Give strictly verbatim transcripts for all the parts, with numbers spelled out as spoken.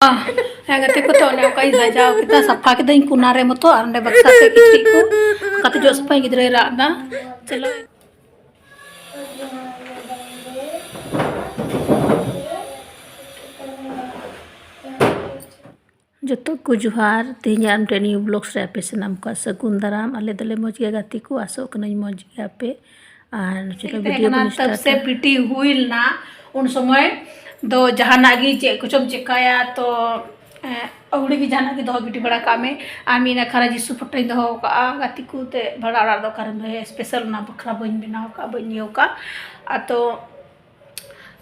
ᱦᱮᱸ ᱜᱟᱛᱮ ᱠᱚ, ᱛᱚ ᱚᱱᱮ ᱚᱱᱠᱟᱧ ᱥᱟᱡᱟᱣ ᱠᱮᱫᱟ, ᱥᱟᱯᱷᱟ ᱠᱮᱫᱟᱹᱧ ᱠᱚᱱᱟ ᱨᱮ ᱢᱚᱛᱚ, ᱟᱨ ᱚᱸᱰᱮ ᱵᱟᱠᱥᱟ ᱥᱮᱫ ᱠᱤᱪᱨᱤᱡ ᱠᱚ ᱠᱟᱛᱮ ᱡᱚᱜ ᱥᱟᱯᱷᱟᱧ ᱜᱤᱫᱽᱨᱟᱹᱭ ᱨᱟᱜ ᱮᱫᱟ᱾ ᱪᱚᱞᱚ᱾ ᱡᱚᱛᱚ ᱠᱚ ᱡᱚᱦᱟᱨ, ᱛᱮᱦᱮᱧᱟᱜ ᱢᱤᱫᱴᱮᱱ new vlogs ᱨᱮ ᱟᱯᱮ ᱥᱟᱱᱟᱢ ᱠᱚᱣᱟᱜ ᱥᱟᱹᱜᱩᱱ ᱫᱟᱨᱟᱢ᱾ ᱟᱞᱮ ᱫᱚᱞᱮ ᱢᱚᱡᱽ ᱜᱮᱭᱟ ᱜᱟᱛᱮ ᱠᱚ, ᱟᱥᱚᱜ ᱠᱟᱹᱱᱟᱹᱧ ᱢᱚᱡᱽ ᱜᱮᱭᱟᱯᱮ᱾ ᱟᱨ ᱪᱚᱞᱚ ᱛᱟᱦᱮᱸ video ᱠᱟᱱᱟ, ᱵᱚᱱ ᱛᱟᱵ start ᱥᱮ ᱟ᱾ PT ᱦᱩᱭ ᱞᱮᱱᱟ, ᱩᱱ ᱥᱚᱢᱚᱭ ᱫᱚ ᱡᱟᱦᱟᱱᱟᱜ ᱜᱮ ᱪᱮᱫ ᱠᱚᱪᱚᱢ ᱪᱮᱠᱟᱭᱟ, ᱛᱚ, ᱮᱸ, ᱟᱹᱣᱲᱤ ᱜᱮ ᱡᱟᱦᱟᱱᱟᱜ ᱜᱮ ᱫᱚᱦᱚ ᱜᱤᱰᱤ ᱵᱟᱲᱟ ᱠᱟᱜ ᱢᱮ᱾ ᱟᱨ ᱢᱤᱫ ᱱᱟᱠᱷᱟ ᱨᱮ ᱡᱤᱥᱩ ᱯᱷᱳᱴᱳᱧ ᱫᱚᱦᱚ ᱠᱟᱜᱼᱟ, ᱜᱟᱛᱮ ᱠᱚ ᱛᱮ ᱵᱷᱟᱲᱟ ᱚᱲᱟᱜ ᱨᱮᱫᱚ ᱚᱠᱟᱨᱮᱢ ᱫᱚᱦᱚᱭᱟ, special ᱚᱱᱟ ᱵᱟᱠᱷᱨᱟ ᱵᱟᱹᱧ ᱵᱮᱱᱟᱣ ᱠᱟᱜᱼᱟ, ᱵᱟᱹᱧ ᱤᱭᱟᱹ ᱠᱟᱜᱼᱟ᱾ ᱟᱫᱚ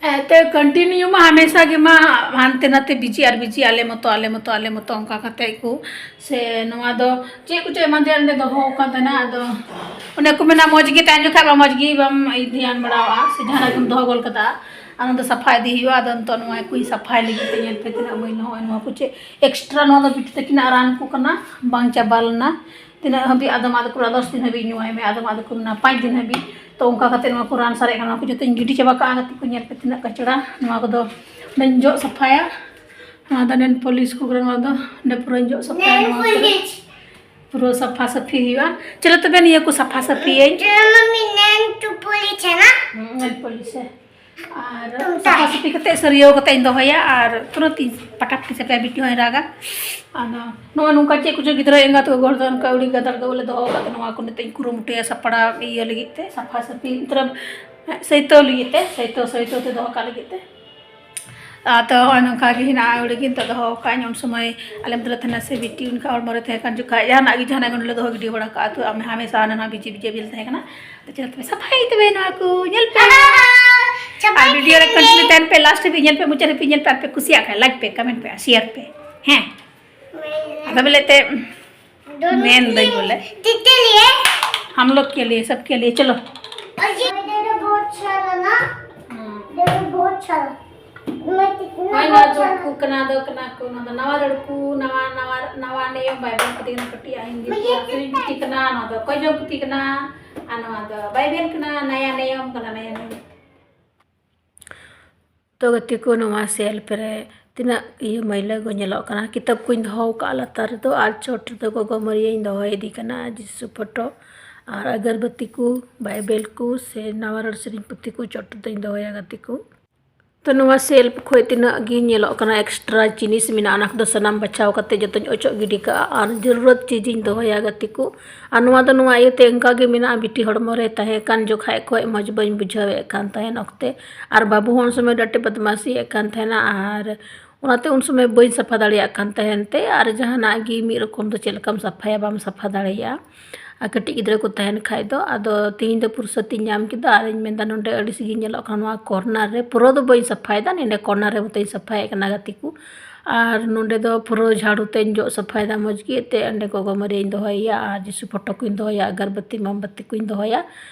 ᱮᱱᱛᱮ continue ᱢᱟ ᱦᱟᱢᱮᱥᱟ ᱜᱮ ᱢᱟ ᱦᱟᱱᱛᱮ ᱱᱟᱛᱮ busy ᱟᱨ busy, ᱟᱞᱮ ᱢᱚᱛᱚ, ᱟᱞᱮ ᱢᱚᱛᱚ, ᱟᱞᱮ ᱢᱚᱛᱚ, ᱚᱱᱠᱟ ᱠᱟᱛᱮ ᱠᱚ ᱥᱮ ᱱᱚᱣᱟ ᱫᱚ ᱪᱮᱫ ᱠᱚᱪᱚ ᱮᱢᱟᱱ ᱛᱮᱭᱟᱜ ᱱᱚᱸᱰᱮ ᱫᱚᱦᱚ ᱟᱠᱟᱱ ᱛᱟᱦᱮᱱᱟ᱾ ᱟᱫᱚ ᱚᱱᱮ ᱠᱚ ᱢᱮᱱᱟ, ᱢᱚᱡᱽ ᱜᱮ ᱛᱟᱦᱮᱱ ᱡᱚᱠᱷᱟᱡ ᱢᱟ ᱢᱚᱡᱽ ᱜᱮ ᱵᱟᱢ ᱫᱷᱮᱭᱟᱱ ᱵᱟᱲᱟᱣᱟᱜᱼᱟ, ᱥᱮ ᱡᱟᱦᱟᱱᱟᱜ ᱜᱮᱢ ᱫᱚᱦᱚ ᱜᱚᱫ ᱠᱟᱫᱟ, ᱟᱨ ᱚᱱᱟ ᱫᱚ ᱥᱟᱯᱷᱟ ᱤᱫᱤ ᱦᱩᱭᱩᱜᱼᱟ᱾ ᱟᱫᱚ ᱱᱤᱛᱚᱜ ᱱᱚᱣᱟ ᱠᱚᱧ ᱥᱟᱯᱷᱟᱭ ᱞᱟᱹᱜᱤᱫ ᱛᱮ ᱧᱮᱞ ᱯᱮ ᱛᱤᱱᱟᱹᱜ ᱢᱟᱹᱭᱞᱟᱹ, ᱱᱚᱜᱼᱚᱭ ᱱᱚᱣᱟ ᱠᱚ ᱪᱮᱫ extra, ᱱᱚᱣᱟ ᱫᱚ ᱵᱤᱴᱤ ᱛᱟᱹᱠᱤᱱᱟᱜ ᱨᱟᱱ ᱠᱚ ᱠᱟᱱᱟ, ᱵᱟᱝ ᱪᱟᱵᱟ ᱞᱮᱱᱟ᱾ ᱛᱤᱱᱟᱹᱜ ᱦᱟᱹᱵᱤᱡ ᱟᱫᱚᱢ ᱟᱫᱚ ᱠᱚ ᱫᱚᱥ ᱫᱤᱱ ᱦᱟᱹᱵᱤᱡ ᱧᱩᱣᱟᱭ ᱢᱮ, ᱟᱫᱚᱢ ᱟᱫᱚ ᱠᱚ ᱢᱮᱱᱟ ᱯᱟᱸᱪ ᱫᱤᱱ ᱦᱟᱹᱵᱤᱡ᱾ ᱛᱚ ᱚᱱᱠᱟ ᱠᱟᱛᱮ ᱱᱚᱣᱟ ᱠᱚ ᱨᱟᱱ ᱥᱟᱨᱮᱡ ᱠᱟᱱᱟ, ᱱᱚᱣᱟ ᱠᱚ ᱡᱚᱛᱚᱧ ᱜᱤᱰᱤ ᱪᱟᱵᱟ ᱠᱟᱜᱼᱟ᱾ ᱜᱟᱛᱮ ᱠᱚ ᱧᱮᱞ ᱯᱮ ᱛᱤᱱᱟᱹᱜ ᱠᱟᱪᱲᱟ᱾ ᱱᱚᱣᱟ ᱠᱚᱫᱚ ᱚᱸᱰᱮᱧ ᱡᱚᱜ ᱥᱟᱯᱷᱟᱭᱟ᱾ ᱱᱚᱣᱟ ᱫᱚ nail polish ᱠᱚ ᱠᱟᱱᱟ, ᱱᱚᱣᱟ ᱫᱚ ᱚᱸᱰᱮ ᱯᱩᱨᱟᱹᱧ ᱡᱚᱜ ᱥᱟᱯᱷᱟᱭᱟ᱾ ᱱᱚᱣᱟ ᱠᱚᱨᱮ ᱯᱩᱨᱟᱹ ᱥᱟᱯᱷᱟ ᱥᱟᱹᱯᱷᱤ ᱦᱩᱭᱩᱜᱼᱟ᱾ ᱪᱚᱞᱚ ᱛᱚᱵᱮ ᱱᱤᱭᱟᱹ ᱠᱚ ᱥᱟᱯᱷᱟ ᱥᱟᱹᱯᱷᱤᱭᱟᱹᱧ᱾ ᱪᱚᱞᱚ ᱢᱟᱢᱤ, nail polish ᱦᱮ ᱱᱟ? ᱦᱩᱸ, nail polish ᱦᱮ᱾ ᱟᱨ ᱛᱩᱢ ᱥᱟᱯᱷᱟ ᱛᱟᱭ᱾ ᱥᱟᱹᱯᱷᱤ ᱠᱟᱛᱮ ᱥᱟᱹᱨᱭᱟᱹᱣ ᱠᱟᱛᱮ ᱤᱧ ᱫᱚᱦᱚᱭᱟ ᱟᱨ ᱛᱩᱨᱟᱹᱛ ᱤᱧ ᱯᱟᱴᱟᱯ ᱠᱮ ᱥᱟᱯᱷᱟᱭᱟ, ᱵᱤᱴᱤ ᱦᱚᱸᱭ ᱨᱟᱜᱟ᱾ ᱟᱫᱚ ᱱᱚᱜᱼᱚ ᱱᱚᱝᱠᱟ ᱪᱮᱫ ᱠᱚᱪᱚ ᱜᱤᱫᱽᱨᱟᱹ ᱮᱸᱜᱟᱛ ᱜᱚᱜᱚ ᱦᱚᱲ ᱫᱚ ᱚᱱᱠᱟ ᱟᱹᱣᱲᱤ ᱜᱟᱫᱟᱨ ᱜᱮ ᱵᱚᱞᱮ ᱫᱚᱦᱚ ᱠᱟᱜ ᱛᱮ, ᱱᱚᱣᱟ ᱠᱚ ᱱᱤᱛᱚᱜ ᱤᱧ ᱠᱩᱨᱩᱢᱩᱴᱩᱭᱟ ᱥᱟᱯᱲᱟᱣ ᱤᱭᱟᱹ ᱞᱟᱹᱜᱤᱫ ᱛᱮ, ᱥᱟᱯᱷᱟ ᱥᱟᱹᱯᱷᱤ ᱢᱚᱛᱞᱚᱵ ᱥᱟᱹᱭᱛᱟᱹᱣ ᱞᱟᱹᱜᱤᱫ ᱛᱮ, ᱥᱟᱹᱭᱛᱟᱹᱣ ᱥᱟᱹᱭᱛᱟᱹᱣ ᱛᱮ ᱫᱚᱦᱚ ᱠᱟᱜ ᱞᱟᱹᱜᱤᱫ ᱛᱮ᱾ ᱟᱨ ᱛᱚ ᱱᱚᱜᱼᱚᱭ ᱱᱚᱝᱠᱟ ᱜᱮ ᱦᱮᱱᱟᱜᱼᱟ, ᱟᱹᱣᱲᱤ ᱜᱮ ᱱᱤᱛᱚᱜ ᱫᱚᱦᱚ ᱠᱟᱜᱼᱟᱹᱧ᱾ ᱩᱱ ᱥᱚᱢᱚᱭ ᱟᱞᱮ ᱢᱚᱫᱽᱫᱷᱮ ᱨᱮ ᱛᱟᱦᱮᱱᱟ ᱥᱮ ᱵᱤᱴᱤ, ᱩᱱᱠᱟ ᱦᱚᱲᱢᱚ ᱨᱮ ᱛᱟᱦᱮᱸ ᱠᱟᱱ ᱡᱚᱠᱷᱟᱡ ᱡᱟᱦᱟᱱᱟᱜ ᱜᱮ, ᱡᱟᱦᱟᱱᱟᱜ ᱜᱮ ᱱᱚᱰᱮ ᱫᱚᱦᱚ ᱜᱤᱰᱤ ᱵᱟᱲᱟ ᱠᱟᱜᱼᱟ᱾ ᱛᱚ ᱟᱢ ᱦᱟᱢᱮᱥᱟ ᱦᱟᱱᱟ ᱱᱚᱣᱟ ᱵᱤᱡᱤ ᱵᱤᱡᱤ ᱵᱤᱞ ᱛᱟᱦᱮᱸ ᱠᱟᱱᱟ᱾ ᱛᱚ ᱪᱮᱫ ᱯᱮ ᱥᱟᱯᱷᱟᱭ ᱛᱚᱵᱮ ᱱᱚᱣᱟ ᱠᱚ ᱧᱮᱞ ᱯᱮ᱾ ᱟᱨ video ᱨᱮ continue ᱛᱟᱦᱮᱱ ᱯᱮ, last ᱦᱟᱹᱵᱤᱡ ᱧᱮᱞ ᱯᱮ, ᱢᱩᱪᱟᱹᱫ ᱦᱟᱹᱵᱤᱡ ᱧᱮᱞ ᱯᱮ᱾ ᱟᱨ ᱯᱮ ᱠᱩᱥᱤᱭᱟᱜ ᱠᱷᱟᱱ like ᱯᱮ, comment ᱯᱮ, share ᱯᱮ᱾ ᱦᱮᱸ, ᱟᱫᱚ ᱵᱚᱞᱮ ᱛᱮ ᱢᱮᱱ ᱫᱟᱹᱧ ᱵᱚᱞᱮ, ᱛᱤᱛᱞᱤ ᱦᱮ? हम लोग के लिए, सबके लिए, चलो। और ये मेरे बहुत सारा ना, ᱦᱩᱸ᱾ मेरे बहुत सारा। मैं कितना ᱦᱳᱭ, ᱱᱚᱣᱟ बहुत ᱫᱚ सारा। ᱠᱚ ᱠᱟᱱᱟ, ᱫᱚ ᱠᱟᱱᱟ ᱠᱚ, ᱱᱚᱣᱟ ᱫᱚ ᱱᱟᱣᱟ ᱨᱟᱹᱲᱠᱩ, ᱱᱟᱣᱟ, ᱱᱟᱣᱟ, ᱱᱟᱣᱟ ᱱᱤᱭᱚᱢ ᱵᱟᱭ ᱵᱟᱲᱟᱭ ᱠᱟᱹᱴᱤᱡ ᱠᱟᱹᱴᱤᱡ ᱟᱜ ᱦᱤᱱᱫᱤ ᱠᱚ, ᱥᱮᱨᱮᱧ ᱯᱩᱛᱷᱤ ᱠᱟᱱᱟ, ᱱᱚᱣᱟ ᱫᱚ ᱠᱚᱭᱡᱚ ᱯᱩᱛᱷᱤ ᱠᱟᱱᱟ, ᱟᱨ ᱱᱚᱣᱟ ᱫᱚ ᱵᱟᱭᱵᱮᱞ ᱠᱟᱱᱟ, ᱱᱟᱭᱟ ᱱᱤᱭᱚᱢ ᱠᱟᱱᱟ, ᱱᱟᱭᱟ ᱱᱤᱭᱚᱢ᱾ ᱛᱚ ᱜᱟᱛᱮ ᱠᱚ, ᱱᱚᱣᱟ shelf ᱨᱮ ᱛᱤᱱᱟᱹᱜ ᱤᱭᱟᱹ ᱢᱟᱹᱭᱞᱟᱹ ᱠᱚ ᱧᱮᱞᱚᱜ ᱠᱟᱱᱟ᱾ ᱠᱤᱛᱟᱹᱵ ᱠᱚᱧ ᱫᱚᱦᱚ ᱟᱠᱟᱫᱼᱟ ᱞᱟᱛᱟᱨ ᱨᱮᱫᱚ, ᱟᱨ ᱪᱚᱴ ᱨᱮᱫᱚ ᱜᱚᱜᱚ ᱢᱟᱹᱨᱤᱭᱟᱹᱧ ᱫᱚᱦᱚᱭᱮᱫᱮ ᱠᱟᱱᱟ, ᱡᱤᱥᱩ ᱯᱷᱳᱴᱳ ᱟᱨ ᱟᱜᱚᱨᱵᱟᱹᱛᱤ ᱠᱚ, ᱵᱟᱭᱵᱮᱞ ᱠᱚ ᱥᱮ ᱱᱟᱣᱟ ᱨᱚᱲ ᱥᱮᱨᱮᱧ ᱯᱩᱛᱷᱤ ᱠᱚ ᱪᱚᱴ ᱨᱮᱫᱚᱧ ᱫᱚᱦᱚᱭᱟ, ᱜᱟᱛᱮ ᱠᱚ᱾ ᱛᱚ, ᱱᱚᱣᱟ ᱥᱮᱞᱯ ᱠᱷᱚᱡ ᱛᱤᱱᱟᱹᱜ ᱜᱮ ᱧᱮᱞᱚᱜ ᱠᱟᱱᱟ ᱮᱠᱥᱴᱨᱟ ᱡᱤᱱᱤᱥ ᱢᱮᱱᱟᱜᱼᱟ, ᱚᱱᱟ ᱠᱚᱫᱚ ᱥᱟᱱᱟᱢ ᱵᱟᱪᱷᱟᱣ ᱠᱟᱛᱮ ᱡᱚᱛᱚᱧ ᱚᱪᱚᱜ ᱜᱤᱰᱤ ᱠᱟᱜᱼᱟ᱾ ᱟᱨ ᱡᱟᱹᱨᱩᱨᱟᱛ ᱪᱤᱡᱤᱧ ᱫᱚᱦᱚᱭᱟ, ᱜᱟᱛᱮ ᱠᱚ᱾ ᱟᱨ ᱱᱚᱣᱟ ᱫᱚ ᱱᱚᱣᱟ ᱤᱭᱟᱹᱛᱮ ᱚᱱᱠᱟ ᱜᱮ ᱢᱮᱱᱟᱜᱼᱟ, ᱵᱤᱴᱤ ᱦᱚᱲᱢᱚ ᱨᱮ ᱛᱟᱦᱮᱸ ᱠᱟᱱ ᱡᱚᱠᱷᱟᱡ ᱠᱷᱚᱡ ᱢᱚᱡᱽ ᱵᱟᱹᱧ ᱵᱩᱡᱷᱟᱹᱣᱮᱫ ᱠᱟᱱ ᱛᱟᱦᱮᱱ ᱚᱠᱛᱮ, ᱟᱨ ᱵᱟᱹᱵᱩ ᱦᱚᱸ ᱩᱱ ᱥᱚᱢᱚᱭ ᱫᱚ ᱟᱹᱰᱤ ᱵᱚᱫᱢᱟᱥᱤᱭᱮᱫ ᱠᱟᱱ ᱛᱟᱦᱮᱱᱟ᱾ ᱟᱨ ᱚᱱᱟᱛᱮ ᱩᱱ ᱥᱚᱢᱚᱭ ᱵᱟᱹᱧ ᱥᱟᱯᱷᱟ ᱫᱟᱲᱮᱭᱟᱜ ᱠᱟᱱ ᱛᱟᱦᱮᱱ ᱛᱮ, ᱟᱨ ᱡᱟᱦᱟᱱᱟᱜ ᱜᱮ ᱢᱤᱫ ᱨᱚᱠᱚᱢ ᱫᱚ ᱪᱮᱫ ᱞᱮᱠᱟᱢ ᱥᱟᱯᱷᱟᱭᱟ, ᱵᱟᱢ ᱥᱟᱯᱷᱟ ᱫᱟᱲᱮᱭᱟᱜᱼᱟ᱾ ᱟᱨ ᱠᱟᱹᱴᱤᱡ ᱜᱤᱫᱽᱨᱟᱹ ᱠᱚ ᱛᱟᱦᱮᱱ ᱠᱷᱟᱡ ᱫᱚ᱾ ᱟᱫᱚ ᱛᱮᱦᱮᱧ ᱫᱚ ᱯᱷᱩᱨᱥᱚᱛ ᱤᱧ ᱧᱟᱢ ᱠᱮᱫᱟ, ᱟᱨᱤᱧ ᱢᱮᱱᱫᱟ, ᱱᱚᱰᱮ ᱟᱹᱲᱤᱥ ᱜᱮ ᱧᱮᱞᱚᱜ ᱠᱟᱱᱟ ᱱᱚᱣᱟ ᱠᱚᱨᱱᱟᱨ ᱨᱮ, ᱯᱩᱨᱟᱹ ᱫᱚ ᱵᱟᱹᱧ ᱥᱟᱯᱷᱟᱭᱮᱫᱟ, ᱱᱚᱰᱮ ᱠᱚᱨᱱᱟᱨ ᱨᱮ ᱢᱚᱛᱚᱧ ᱥᱟᱯᱷᱟᱭᱮᱫ ᱠᱟᱱᱟ, ᱜᱟᱛᱮ ᱠᱚ᱾ ᱟᱨ ᱱᱚᱰᱮ ᱫᱚ ᱯᱩᱨᱟᱹ ᱡᱷᱟᱲᱩ ᱛᱮᱧ ᱡᱚᱜ ᱥᱟᱯᱷᱟᱭᱮᱫᱟ ᱢᱚᱡᱽ ᱜᱮ, ᱮᱱᱛᱮᱫ ᱚᱸᱰᱮ ᱜᱚᱜᱚ ᱢᱟᱹᱨᱤᱭᱟᱹᱧ ᱫᱚᱦᱚᱭᱮᱭᱟ, ᱟᱨ ᱡᱤᱥᱩ ᱯᱷᱳᱴᱳ ᱠᱚᱧ ᱫᱚᱦᱚᱭᱟ, ᱟᱜᱚᱨᱵᱟᱹᱛᱤ ᱢᱳᱢᱵᱟᱹᱛᱤ ᱠᱚᱧ ᱫᱚᱦᱚᱭᱟ᱾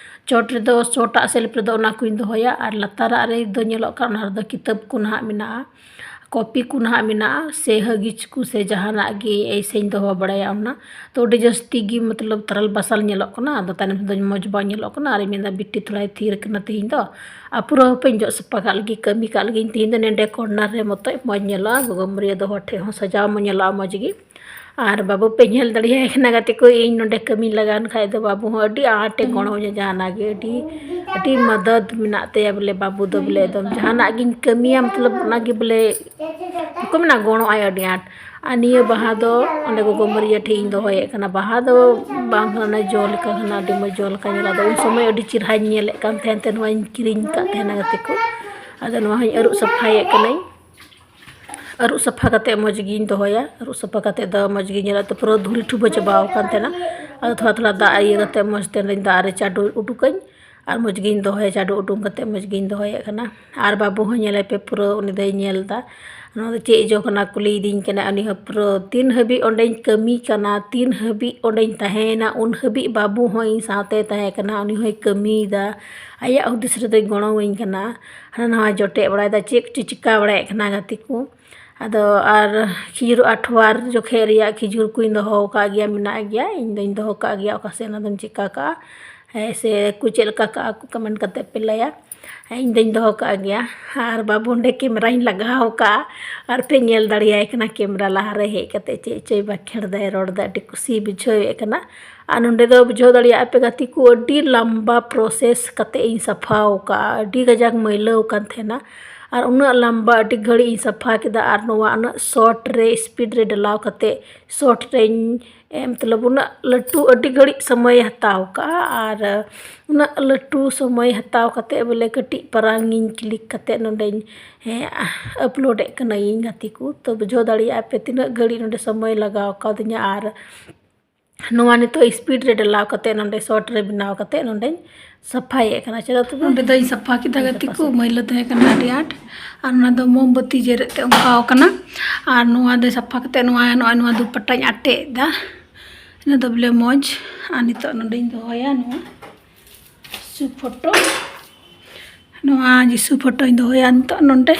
ᱪᱚᱴ ᱨᱮᱫᱚ, ᱪᱚᱴᱟᱜ ᱥᱮᱞᱯ ᱨᱮᱫᱚ ᱚᱱᱟ ᱠᱚᱧ ᱫᱚᱦᱚᱭᱟ, ᱟᱨ ᱞᱟᱛᱟᱨᱟᱜ ᱨᱮ ᱫᱚ ᱧᱮᱞᱚᱜ ᱠᱟᱱ, ᱚᱱᱟ ᱨᱮᱫᱚ ᱠᱤᱛᱟᱹᱵ ᱠᱚ ᱱᱟᱦᱟᱜ ᱢᱮᱱᱟᱜᱼᱟ, ᱠᱚᱯᱤ ᱠᱚ ᱱᱟᱦᱟᱜ ᱢᱮᱱᱟᱜᱼᱟ, ᱥᱮ ᱦᱟᱹᱜᱤᱡ ᱠᱚ, ᱥᱮ ᱡᱟᱦᱟᱱᱟᱜ ᱜᱮ ᱮᱭᱥᱮᱧ ᱫᱚᱦᱚ ᱵᱟᱲᱟᱭᱟ ᱚᱱᱟ᱾ ᱛᱚ, ᱟᱹᱰᱤ ᱡᱟᱹᱥᱛᱤ ᱜᱮ, ᱢᱚᱛᱞᱚᱵ, ᱛᱟᱨᱟᱞ ᱵᱟᱥᱟᱞ ᱧᱮᱞᱚᱜ ᱠᱟᱱᱟ, ᱟᱫᱚ ᱛᱟᱭᱱᱚᱢ ᱛᱮᱫᱚ ᱢᱚᱡᱽ ᱵᱟᱝ ᱧᱮᱞᱚᱜ ᱠᱟᱱᱟ᱾ ᱟᱨᱤᱧ ᱢᱮᱱᱫᱟ, ᱵᱤᱴᱤ ᱛᱷᱚᱲᱟᱭ ᱛᱷᱤᱨ ᱠᱟᱱᱟ ᱛᱮᱦᱮᱧ ᱫᱚ, ᱟᱨ ᱯᱩᱨᱟᱹ ᱦᱟᱯᱮᱧ ᱡᱚᱜ ᱥᱟᱯᱷᱟ ᱠᱟᱜ ᱞᱟᱹᱜᱤᱫ, ᱠᱟᱹᱢᱤ ᱠᱟᱜ ᱞᱟᱹᱜᱤᱫ ᱛᱮᱦᱮᱧ ᱫᱚ᱾ ᱱᱚᱰᱮ ᱠᱚᱨᱱᱟᱨ ᱨᱮ ᱢᱚᱛᱚᱡ ᱢᱚᱡᱽ ᱧᱮᱞᱚᱜᱼᱟ, ᱜᱚᱜᱚ ᱢᱟᱹᱨᱤᱭᱟᱹ ᱫᱚᱦᱚ ᱴᱷᱮᱡ ᱦᱚᱸ ᱥᱟᱡᱟᱣ ᱢᱚᱡᱽ ᱧᱮᱞᱚᱜᱼᱟ, ᱢᱚᱡᱽ ᱜᱮ᱾ ᱟᱨ ᱵᱟᱹᱵᱩ ᱯᱮ ᱧᱮᱞ ᱫᱟᱲᱮᱭᱟᱭ ᱠᱟᱱᱟ, ᱜᱟᱛᱮ ᱠᱚ, ᱤᱧ ᱱᱚᱰᱮ ᱠᱟᱹᱢᱤᱧ ᱞᱟᱜᱟᱣᱮᱱ ᱠᱷᱟᱡ ᱫᱚ ᱵᱟᱹᱵᱩ ᱦᱚᱸ ᱟᱹᱰᱤ ᱟᱸᱴᱮ ᱜᱚᱲᱚᱣᱟᱹᱧᱟ ᱡᱟᱦᱟᱱᱟᱜ ᱜᱮ, ᱟᱹᱰᱤ, ᱟᱹᱰᱤ ᱢᱚᱫᱚᱫ ᱢᱮᱱᱟᱜ ᱛᱟᱭᱟ ᱵᱚᱞᱮ᱾ ᱵᱟᱹᱵᱩ ᱫᱚ ᱵᱚᱞᱮ ᱮᱠᱫᱚᱢ ᱡᱟᱦᱟᱱᱟᱜ ᱜᱤᱧ ᱠᱟᱹᱢᱤᱭᱟ, ᱢᱚᱛᱞᱚᱵ, ᱚᱱᱟᱜᱮ ᱵᱚᱞᱮ, ᱠᱚ ᱢᱮᱱᱟ, ᱜᱚᱲᱚᱜ ᱟᱭ ᱟᱹᱰᱤ ᱟᱸᱴ᱾ ᱟᱨ ᱱᱤᱭᱟᱹ ᱵᱟᱦᱟ ᱫᱚ ᱚᱸᱰᱮ ᱜᱚᱜᱚ ᱢᱟᱹᱨᱤᱭᱟᱹ ᱴᱷᱮᱡ ᱤᱧ ᱫᱚᱦᱚᱭᱮᱫ ᱠᱟᱱᱟ᱾ ᱵᱟᱦᱟ ᱫᱚ ᱵᱟᱝ ᱠᱟᱱᱟ, ᱚᱱᱟ ᱡᱚ ᱞᱮᱠᱟ ᱠᱟᱱᱟ, ᱟᱹᱰᱤ ᱢᱚᱡᱽ ᱡᱚ ᱞᱮᱠᱟ ᱧᱮᱞᱚᱜᱼᱟ᱾ ᱟᱫᱚ ᱩᱱ ᱥᱚᱢᱚᱭ ᱟᱹᱰᱤ ᱪᱮᱨᱦᱟᱧ ᱧᱮᱞᱮᱫ ᱠᱟᱱ ᱛᱟᱦᱮᱱ ᱛᱮ ᱱᱚᱣᱟᱧ ᱠᱤᱨᱤᱧ ᱟᱠᱟᱫ ᱛᱟᱦᱮᱱᱟ, ᱜᱟᱛᱮ ᱠᱚ᱾ ᱟᱫᱚ ᱱᱚᱣᱟ ᱦᱚᱸᱧ ᱟᱹᱨᱩᱵ ᱥᱟᱯᱷᱟᱭᱮᱫ ᱠᱟᱹᱱᱟᱹᱧ᱾ ᱟᱹᱨᱩᱵ ᱥᱟᱯᱷᱟ ᱠᱟᱛᱮ ᱢᱚᱡᱽ ᱜᱤᱧ ᱫᱚᱦᱚᱭᱟ᱾ ᱟᱹᱨᱩᱵ ᱥᱟᱯᱷᱟ ᱠᱟᱛᱮ ᱫᱚ ᱢᱚᱡᱽ ᱜᱤᱧ ᱧᱮᱞᱟ᱾ ᱛᱚ, ᱯᱩᱨᱟᱹ ᱫᱷᱩᱲᱤ ᱴᱷᱩᱵᱟᱹ ᱪᱟᱵᱟᱣ ᱟᱠᱟᱱ ᱛᱟᱦᱮᱱᱟ᱾ ᱟᱫᱚ ᱛᱷᱚᱲᱟ ᱛᱷᱚᱲᱟ ᱫᱟᱜ ᱤᱭᱟᱹ ᱠᱟᱛᱮ ᱢᱚᱡᱽ ᱛᱮ ᱫᱟᱜ ᱨᱮ ᱪᱟᱰᱚ ᱩᱰᱩᱠᱟᱹᱧ᱾ ᱟᱨ ᱢᱚᱡᱽ ᱜᱤᱧ ᱫᱚᱦᱚᱭᱟ, ᱪᱟᱰᱚ ᱩᱰᱩᱝ ᱠᱟᱛᱮ ᱢᱚᱡᱽ ᱜᱤᱧ ᱫᱚᱦᱚᱭᱮᱫ ᱠᱟᱱᱟ᱾ ᱟᱨ ᱵᱟᱹᱵᱩ ᱦᱚᱸ ᱧᱮᱞᱮ ᱯᱮ, ᱯᱩᱨᱟᱹ ᱩᱱᱤ ᱫᱚᱭ ᱧᱮᱞ ᱮᱫᱟ᱾ ᱱᱚᱣᱟ ᱫᱚ ᱪᱮᱫ ᱡᱚ ᱠᱟᱱᱟ ᱠᱩᱞᱤᱭᱮᱫᱤᱧ ᱠᱟᱱᱟ ᱩᱱᱤ ᱦᱚᱸ᱾ ᱯᱩᱨᱟᱹ ᱛᱤᱱ ᱦᱟᱹᱵᱤᱡ ᱚᱸᱰᱮᱧ ᱠᱟᱹᱢᱤ ᱠᱟᱱᱟ, ᱛᱤᱱ ᱦᱟᱹᱵᱤᱡ ᱚᱸᱰᱮᱧ ᱛᱟᱦᱮᱸᱭᱮᱱᱟ, ᱩᱱ ᱦᱟᱹᱵᱤᱡ ᱵᱟᱹᱵᱩ ᱦᱚᱸ ᱤᱧ ᱥᱟᱶᱛᱮᱭ ᱛᱟᱦᱮᱸ ᱠᱟᱱᱟ᱾ ᱩᱱᱤ ᱦᱚᱸᱭ ᱠᱟᱹᱢᱤᱭᱮᱫᱟ, ᱟᱭᱟᱜ ᱦᱩᱫᱤᱥ ᱨᱮᱫᱚᱭ ᱜᱚᱲᱚᱣᱟᱹᱧ ᱠᱟᱱᱟ᱾ ᱦᱟᱱᱟ ᱱᱟᱣᱟ ᱡᱚᱴᱮᱫ ᱵᱟᱲᱟᱭᱮᱫᱟ, ᱪᱮᱫ ᱠᱚᱪᱚ ᱪᱤᱠᱟ ᱵᱟᱲᱟᱭᱮᱫ ᱠᱟᱱᱟ, ᱜᱟᱛᱮ ᱠᱚ᱾ ᱟᱫᱚ ᱟᱨ ᱠᱷᱤᱡᱩᱨ ᱟᱴᱷᱣᱟᱨ ᱡᱚᱠᱷᱮᱡ ᱨᱮᱭᱟᱜ ᱠᱷᱤᱡᱩᱨ ᱠᱚᱧ ᱫᱚᱦᱚ ᱟᱠᱟᱫ ᱜᱮᱭᱟ, ᱢᱮᱱᱟᱜ ᱜᱮᱭᱟ᱾ ᱤᱧ ᱫᱚᱧ ᱫᱚᱦᱚ ᱠᱟᱜ ᱜᱮᱭᱟ, ᱚᱠᱟ ᱥᱮᱫ ᱚᱱᱟ ᱫᱚᱧ ᱪᱤᱠᱟ ᱠᱟᱜᱼᱟ, ᱦᱮᱸ, ᱥᱮ ᱠᱚ ᱪᱮᱫ ᱞᱮᱠᱟ ᱠᱟᱜᱼᱟ ᱠᱚ, ᱠᱚᱢᱮᱱᱴ ᱠᱟᱛᱮ ᱯᱮ ᱞᱟᱹᱭᱟ᱾ ᱤᱧ ᱫᱚᱧ ᱫᱚᱦᱚ ᱠᱟᱜ ᱜᱮᱭᱟ᱾ ᱟᱨ ᱵᱟᱹᱵᱩ ᱚᱸᱰᱮ ᱠᱮᱢᱨᱟᱧ ᱞᱟᱜᱟᱣ ᱠᱟᱜᱼᱟ, ᱟᱨ ᱯᱮ ᱧᱮᱞ ᱫᱟᱲᱮᱭᱟᱭ ᱠᱟᱱᱟ ᱠᱮᱢᱨᱟ ᱞᱟᱦᱟᱨᱮ ᱦᱮᱡ ᱠᱟᱛᱮ ᱪᱮᱫ ᱪᱚᱭ ᱵᱟᱠᱷᱮᱲ ᱫᱟᱭ, ᱨᱚᱲ ᱫᱟᱭ, ᱟᱹᱰᱤ ᱠᱩᱥᱤ ᱵᱩᱡᱷᱟᱹᱣᱮᱫ ᱠᱟᱱᱟ᱾ ᱟᱨ ᱱᱚᱸᱰᱮ ᱫᱚ ᱵᱩᱡᱷᱟᱹᱣ ᱫᱟᱲᱮᱭᱟᱜᱼᱟ ᱯᱮ ᱜᱟᱛᱮ ᱠᱚ, ᱟᱹᱰᱤ ᱞᱟᱢᱵᱟ process ᱠᱟᱛᱮ ᱤᱧ ᱥᱟᱯᱷᱟᱣ ᱠᱟᱜᱼᱟ, ᱟᱹᱰᱤ ᱠᱟᱡᱟᱠ ᱢᱟᱹᱭᱞᱟᱹᱣ ᱠᱟᱱ ᱛᱟᱦᱮᱱᱟ᱾ ᱟᱨ ᱩᱱᱟᱹᱜ ᱞᱟᱢᱵᱟ ᱟᱹᱰᱤ ᱜᱷᱟᱹᱲᱤᱡ ᱤᱧ ᱥᱟᱯᱷᱟ ᱠᱮᱫᱟ, ᱟᱨ ᱱᱚᱣᱟ ᱩᱱᱟᱹᱜ short ᱨᱮ speed ᱨᱮ ᱰᱟᱞᱟᱣ ᱠᱟᱛᱮ short ᱨᱮᱧ ᱮ, ᱢᱚᱛᱞᱚᱵ ᱩᱱᱟᱹᱜ ᱞᱟᱹᱴᱩ ᱟᱹᱰᱤ ᱜᱷᱟᱹᱲᱤᱡ ᱥᱚᱢᱚᱭᱮ ᱦᱟᱛᱟᱣ ᱠᱟᱜᱼᱟ᱾ ᱟᱨ ᱩᱱᱟᱹᱜ ᱞᱟᱹᱴᱩ ᱥᱚᱢᱚᱭ ᱦᱟᱛᱟᱣ ᱠᱟᱛᱮ ᱵᱚᱞᱮ ᱠᱟᱹᱴᱤᱡ ᱯᱟᱨᱟᱝ ᱤᱧ click ᱠᱟᱛᱮ ᱱᱚᱰᱮᱧ, ᱦᱮᱸ, upload ᱮᱫ ᱠᱟᱹᱱᱟᱹᱧ ᱜᱟᱛᱮ ᱠᱚ᱾ ᱛᱚ ᱵᱩᱡᱷᱟᱹᱣ ᱫᱟᱲᱮᱭᱟᱜᱼᱟ ᱯᱮ ᱛᱤᱱᱟᱹᱜ ᱜᱷᱟᱹᱲᱤᱡ ᱱᱚᱰᱮ ᱥᱚᱢᱚᱭ ᱞᱟᱜᱟᱣ ᱠᱟᱣᱫᱤᱧᱟ᱾ ᱟᱨ ᱱᱚᱣᱟ ᱱᱤᱛᱚᱜ speed ᱨᱮ ᱰᱟᱞᱟᱣ ᱠᱟᱛᱮ ᱱᱚᱰᱮ short ᱨᱮ ᱵᱮᱱᱟᱣ ᱠᱟᱛᱮ ᱱᱚᱰᱮᱧ ᱥᱟᱯᱷᱟᱭᱮᱫ ᱠᱟᱱᱟ᱾ ᱪᱮᱫᱟᱜ ᱛᱚᱵᱮ ᱱᱚᱰᱮ ᱫᱚᱧ ᱥᱟᱯᱷᱟ ᱠᱮᱫᱟ ᱜᱟᱛᱮ ᱠᱚ, ᱢᱟᱹᱭᱞᱟᱹ ᱛᱟᱦᱮᱸ ᱠᱟᱱᱟ ᱟᱹᱰᱤ ᱟᱸᱴ᱾ ᱟᱨ ᱚᱱᱟ ᱫᱚ ᱢᱳᱢᱵᱟᱹᱛᱤ ᱡᱮᱨᱮᱫ ᱛᱮ ᱚᱱᱠᱟᱣ ᱠᱟᱱᱟ᱾ ᱟᱨ ᱱᱚᱣᱟ ᱫᱚ ᱥᱟᱯᱷᱟ ᱠᱟᱛᱮ ᱱᱚᱣᱟ, ᱱᱚᱜᱼᱚᱭ ᱱᱚᱣᱟ ᱫᱩᱯᱟᱴᱟᱧ ᱟᱴᱮᱫ ᱮᱫᱟ᱾ ᱤᱱᱟᱹ ᱫᱚ ᱵᱚᱞᱮ ᱢᱚᱡᱽ᱾ ᱟᱨ ᱱᱤᱛᱚᱜ ᱱᱚᱰᱮᱧ ᱫᱚᱦᱚᱭᱟ ᱱᱚᱣᱟ ᱡᱤᱥᱩ ᱯᱷᱳᱴᱳ᱾ ᱱᱚᱣᱟ ᱡᱤᱥᱩ ᱯᱷᱳᱴᱳᱧ ᱫᱚᱦᱚᱭᱟ ᱱᱤᱛᱚᱜ ᱱᱚᱰᱮ᱾